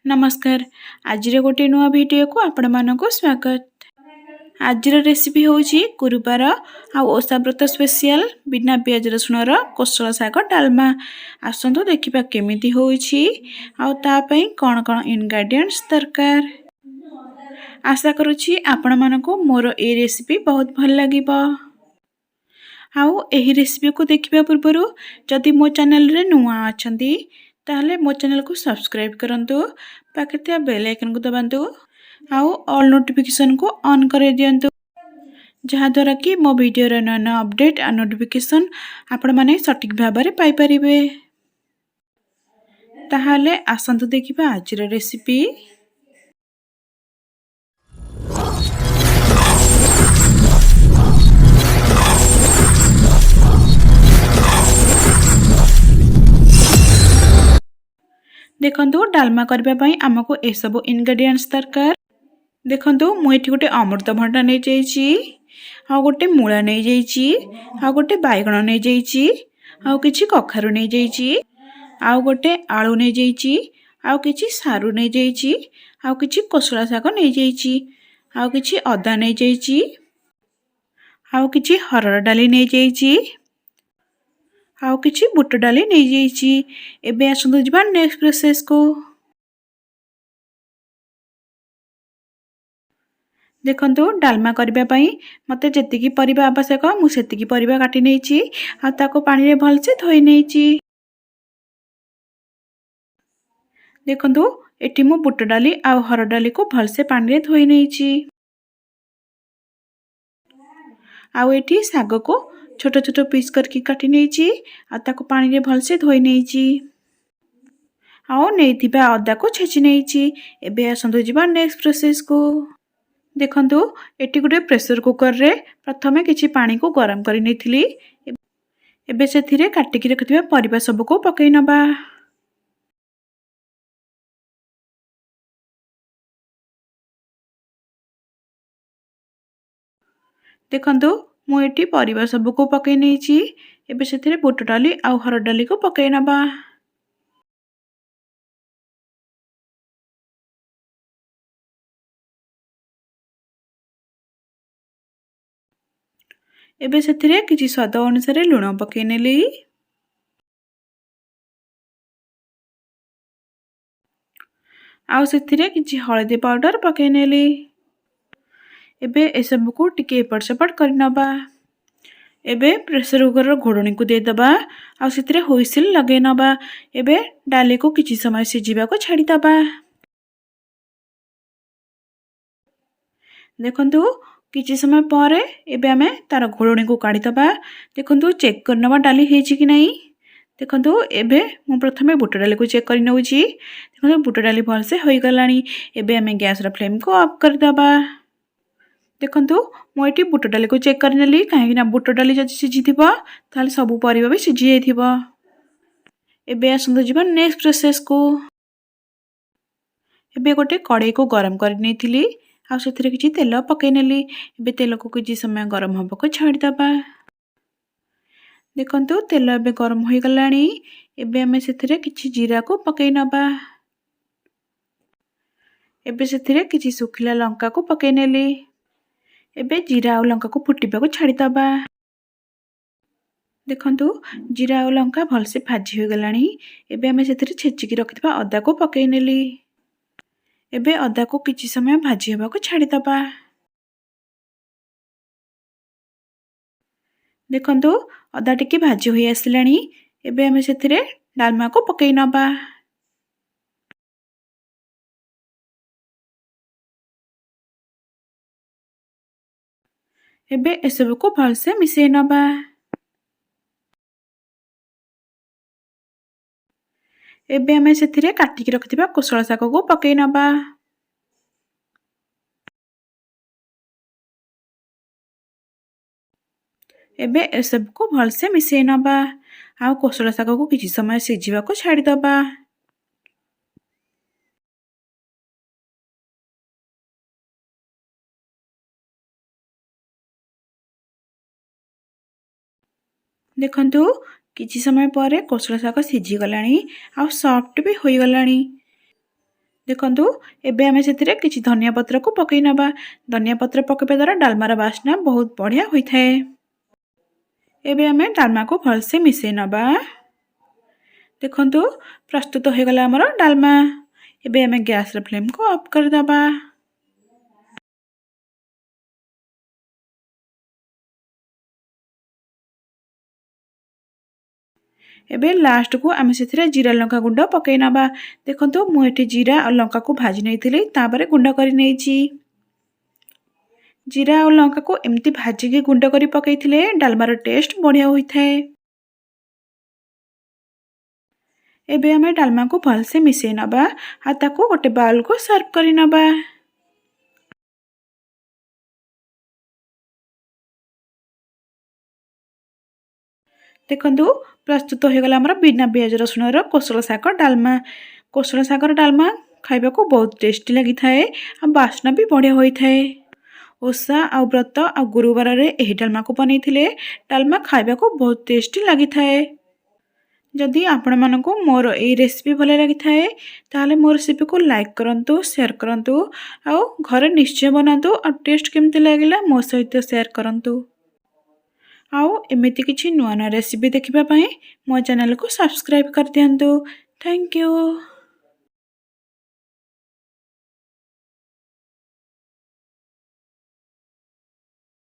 ନମସ୍କାର, ଆଜିର ଗୋଟିଏ ନୂଆ ଭିଡ଼ିଓକୁ ଆପଣମାନଙ୍କୁ ସ୍ୱାଗତ। ଆଜିର ରେସିପି ହେଉଛି ଗୁରୁବାର ଆଉ ଓଷା ବ୍ରତ ସ୍ପେସିଆଲ ବିନା ପିଆଜ ରସୁଣର କୋଶଳ ଶାଗ ଡାଲମା। ଆସନ୍ତୁ ଦେଖିବା କେମିତି ହେଉଛି ଆଉ ତା ପାଇଁ କ'ଣ କ'ଣ ଇନଗ୍ରେଡ଼ିଏଣ୍ଟସ୍ ଦରକାର। ଆଶା କରୁଛି ଆପଣମାନଙ୍କୁ ମୋର ଏ ରେସିପି ବହୁତ ଭଲ ଲାଗିବ। ଆଉ ଏହି ରେସିପିକୁ ଦେଖିବା ପୂର୍ବରୁ ଯଦି ମୋ ଚ୍ୟାନେଲରେ ନୂଆ ଅଛନ୍ତି, ତାହେଲେ ମୋ ଚ୍ୟାନେଲକୁ ସବସ୍କ୍ରାଇବ୍ କରନ୍ତୁ, ପାଖରେ ଥିବା ବେଲ୍ ଆଇକନ୍କୁ ଦବାନ୍ତୁ ଆଉ ଅଲ୍ ନୋଟିଫିକେସନ୍କୁ ଅନ୍ କରାଇ ଦିଅନ୍ତୁ, ଯାହାଦ୍ୱାରା କି ମୋ ଭିଡ଼ିଓର ନୂଆ ନୂଆ ଅପଡ଼େଟ୍ ଆଉ ନୋଟିଫିକେସନ୍ ଆପଣମାନେ ସଠିକ୍ ଭାବରେ ପାଇପାରିବେ। ତାହେଲେ ଆସନ୍ତୁ ଦେଖିବା ଆଜିର ରେସିପି। ଦେଖନ୍ତୁ, ଡାଲମା କରିବା ପାଇଁ ଆମକୁ ଏସବୁ ଇନଗ୍ରେଡ଼ିଏଣ୍ଟସ୍ ଦରକାର। ଦେଖନ୍ତୁ, ମୁଁ ଏଠି ଗୋଟେ ଅମୃତଭଣ୍ଡା ନେଇଯାଇଛି, ଆଉ ଗୋଟେ ମୂଳା ନେଇଯାଇଛି, ଆଉ ଗୋଟେ ବାଇଗଣ ନେଇଯାଇଛି, ଆଉ କିଛି କଖାରୁ ନେଇଯାଇଛି, ଆଉ ଗୋଟେ ଆଳୁ ନେଇଯାଇଛି, ଆଉ କିଛି ସାରୁ ନେଇଯାଇଛି, ଆଉ କିଛି କୋଶଳା ଶାଗ ନେଇଯାଇଛି, ଆଉ କିଛି ଅଦା ନେଇଯାଇଛି, ଆଉ କିଛି ହରଡ଼ ଡାଲି ନେଇଯାଇଛି, ଆଉ କିଛି ବୁଟ ଡାଲି ନେଇଯାଇଛି। ଏବେ ଆସନ୍ତୁ ଯିବା ନେକ୍ସଟ ପ୍ରୋସେସକୁ। ଦେଖନ୍ତୁ, ଡାଲମା କରିବା ପାଇଁ ମୋତେ ଯେତିକି ପରିବା ଆବଶ୍ୟକ, ମୁଁ ସେତିକି ପରିବା କାଟି ନେଇଛି ଆଉ ତାକୁ ପାଣିରେ ଭଲସେ ଧୋଇ ନେଇଛି। ଦେଖନ୍ତୁ, ଏଠି ମୁଁ ବୁଟ ଡାଲି ଆଉ ହରଡ଼ ଡାଲିକୁ ଭଲସେ ପାଣିରେ ଧୋଇ ନେଇଛି। ଆଉ ଏଠି ଶାଗକୁ ଛୋଟ ଛୋଟ ପିସ୍ କରିକି କାଟି ନେଇଛି ଆଉ ତାକୁ ପାଣିରେ ଭଲସେ ଧୋଇ ନେଇଛି, ଆଉ ନେଇଥିବା ଅଦାକୁ ଛେଚି ନେଇଛି। ଏବେ ଆସନ୍ତୁ ଯିବା ନେକ୍ସଟ ପ୍ରୋସେସକୁ। ଦେଖନ୍ତୁ, ଏଠି ଗୋଟେ ପ୍ରେସର କୁକରରେ ପ୍ରଥମେ କିଛି ପାଣିକୁ ଗରମ କରି ନେଇଥିଲି। ଏବେ ସେଥିରେ କାଟିକି ରଖିଥିବା ପରିବା ସବୁକୁ ପକାଇ ନେବା। ଦେଖନ୍ତୁ, ମୁଁ ଏଠି ପରିବା ସବୁକୁ ପକାଇ ନେଇଛି। ଏବେ ସେଥିରେ ବୁଟ ଡାଲି ଆଉ ହରଡ଼ ଡାଲିକୁ ପକାଇ ନେବା। ଏବେ ସେଥିରେ କିଛି ସ୍ୱାଦ ଅନୁସାରେ ଲୁଣ ପକାଇ ନେଲି। ଆଉ ସେଥିରେ କିଛି ହଳଦୀ ପାଉଡ଼ର ପକାଇ ନେଲି। ଏବେ ଏସବୁକୁ ଟିକେ ଏପଟ ସେପଟ କରିନେବା। ଏବେ ପ୍ରେସର କୁକରର ଘୋଡ଼ଣୀକୁ ଦେଇଦେବା ଆଉ ସେଥିରେ ହୁଇସିଲ୍ ଲଗାଇ ନେବା। ଏବେ ଡାଲିକୁ କିଛି ସମୟ ସିଝିବାକୁ ଛାଡ଼ିଦେବା। ଦେଖନ୍ତୁ, କିଛି ସମୟ ପରେ ଏବେ ଆମେ ତାର ଘୋଡ଼ଣୀକୁ କାଢ଼ିଦେବା। ଦେଖନ୍ତୁ, ଚେକ୍ କରିନେବା ଡାଲି ହେଇଛି କି ନାହିଁ। ଦେଖନ୍ତୁ, ଏବେ ମୁଁ ପ୍ରଥମେ ବୁଟ ଡାଲିକୁ ଚେକ୍ କରି ନେଉଛି। ଦେଖନ୍ତୁ, ବୁଟ ଡାଲି ଭଲସେ ହୋଇଗଲାଣି। ଏବେ ଆମେ ଗ୍ୟାସ୍ର ଫ୍ଲେମ୍କୁ ଅଫ୍ କରିଦେବା। ଦେଖନ୍ତୁ, ମୁଁ ଏଠି ବୁଟ ଡାଲିକୁ ଚେକ୍ କରିନେଲି, କାହିଁକିନା ବୁଟ ଡାଲି ଯଦି ସିଝିଥିବ, ତାହେଲେ ସବୁ ପରିବା ବି ସିଝି ଯାଇଥିବ। ଏବେ ଆସନ୍ତୁ ଯିବା ନେକ୍ସଟ ପ୍ରୋସେସକୁ। ଏବେ ଗୋଟେ କଡ଼େଇକୁ ଗରମ କରି ନେଇଥିଲି ଆଉ ସେଥିରେ କିଛି ତେଲ ପକାଇ ନେଲି। ଏବେ ତେଲକୁ କିଛି ସମୟ ଗରମ ହେବାକୁ ଛାଡ଼ିଦେବା। ଦେଖନ୍ତୁ, ତେଲ ଏବେ ଗରମ ହୋଇଗଲାଣି। ଏବେ ଆମେ ସେଥିରେ କିଛି ଜିରାକୁ ପକାଇ ନେବା। ଏବେ ସେଥିରେ କିଛି ଶୁଖିଲା ଲଙ୍କାକୁ ପକାଇ ନେଲି। ଏବେ ଜିରା ଆଉ ଲଙ୍କାକୁ ଫୁଟିବାକୁ ଛାଡ଼ିଦେବା। ଦେଖନ୍ତୁ, ଜିରା ଆଉ ଲଙ୍କା ଭଲସେ ଭାଜି ହୋଇଗଲାଣି। ଏବେ ଆମେ ସେଥିରେ ଛେଚିକି ରଖିଥିବା ଅଦାକୁ ପକାଇ ନେଲି। ଏବେ ଅଦାକୁ କିଛି ସମୟ ଭାଜି ହେବାକୁ ଛାଡ଼ିଦେବା। ଦେଖନ୍ତୁ, ଅଦା ଟିକେ ଭାଜି ହୋଇ ଆସିଲାଣି। ଏବେ ଆମେ ସେଥିରେ ଡାଲମାକୁ ପକାଇ ନେବା। ଏବେ ଏସବୁକୁ ଭଲସେ ମିଶାଇ ନେବା। ଏବେ ଆମେ ସେଥିରେ କାଟିକି ରଖିଥିବା କୋଶଳ ଶାଗକୁ ପକାଇ ନେବା। ଏବେ ଏସବୁକୁ ଭଲସେ ମିଶାଇ ନେବା ଆଉ କୋଶଳ ଶାଗକୁ କିଛି ସମୟ ସିଝିବାକୁ ଛାଡ଼ିଦେବା। ଦେଖନ୍ତୁ, କିଛି ସମୟ ପରେ କୋଶଳ ଶାଗ ସିଝିଗଲାଣି ଆଉ ସଫ୍ଟ ବି ହୋଇଗଲାଣି। ଦେଖନ୍ତୁ, ଏବେ ଆମେ ସେଥିରେ କିଛି ଧନିଆ ପତ୍ରକୁ ପକାଇ ନେବା। ଧନିଆ ପତ୍ର ପକାଇବା ଦ୍ୱାରା ଡାଲମାର ବାସ୍ନା ବହୁତ ବଢ଼ିଆ ହୋଇଥାଏ। ଏବେ ଆମେ ଡାଲମାକୁ ଭଲସେ ମିଶାଇ ନେବା। ଦେଖନ୍ତୁ, ପ୍ରସ୍ତୁତ ହୋଇଗଲା ଆମର ଡାଲମା। ଏବେ ଆମେ ଗ୍ୟାସ୍ର ଫ୍ଲେମ୍କୁ ଅଫ୍ କରିଦେବା। ଏବେ ଲାଷ୍ଟକୁ ଆମେ ସେଥିରେ ଜିରା ଲଙ୍କା ଗୁଣ୍ଡ ପକାଇ ନେବା। ଦେଖନ୍ତୁ, ମୁଁ ଏଠି ଜିରା ଆଉ ଲଙ୍କାକୁ ଭାଜି ନେଇଥିଲି, ତାପରେ ଗୁଣ୍ଡ କରି ନେଇଛି। ଜିରା ଆଉ ଲଙ୍କାକୁ ଏମିତି ଭାଜିକି ଗୁଣ୍ଡ କରି ପକାଇଥିଲେ ଡାଲମାର ଟେଷ୍ଟ ବଢ଼ିଆ ହୋଇଥାଏ। ଏବେ ଆମେ ଡାଲମାକୁ ଭଲସେ ମିଶାଇ ନେବା ଆଉ ତାକୁ ଗୋଟେ ବାଉଲକୁ ସର୍ଭ କରି ନେବା। ଦେଖନ୍ତୁ, ପ୍ରସ୍ତୁତ ହୋଇଗଲା ଆମର ବିନା ପିଆଜ ରସୁଣର କୋଶଳ ଶାଗ ଡାଲମା। କୋଶଳ ଶାଗର ଡାଲମା ଖାଇବାକୁ ବହୁତ ଟେଷ୍ଟି ଲାଗିଥାଏ ଆଉ ବାସ୍ନା ବି ବଢ଼ିଆ ହୋଇଥାଏ। ଓଷା ଆଉ ବ୍ରତ ଆଉ ଗୁରୁବାରରେ ଏହି ଡାଲମାକୁ ବନେଇଥିଲେ ଡାଲମା ଖାଇବାକୁ ବହୁତ ଟେଷ୍ଟି ଲାଗିଥାଏ। ଯଦି ଆପଣମାନଙ୍କୁ ମୋର ଏଇ ରେସିପି ଭଲ ଲାଗିଥାଏ, ତାହେଲେ ମୋ ରେସିପିକୁ ଲାଇକ୍ କରନ୍ତୁ, ସେୟାର କରନ୍ତୁ ଆଉ ଘରେ ନିଶ୍ଚୟ ବନାନ୍ତୁ ଆଉ ଟେଷ୍ଟ କେମିତି ଲାଗିଲା ମୋ ସହିତ ସେୟାର କରନ୍ତୁ। ଆଉ ଏମିତି କିଛି ନୂଆ ନୂଆ ରେସିପି ଦେଖିବା ପାଇଁ ମୋ ଚ୍ୟାନେଲକୁ ସବସ୍କ୍ରାଇବ୍ କରିଦିଅନ୍ତୁ। Thank you.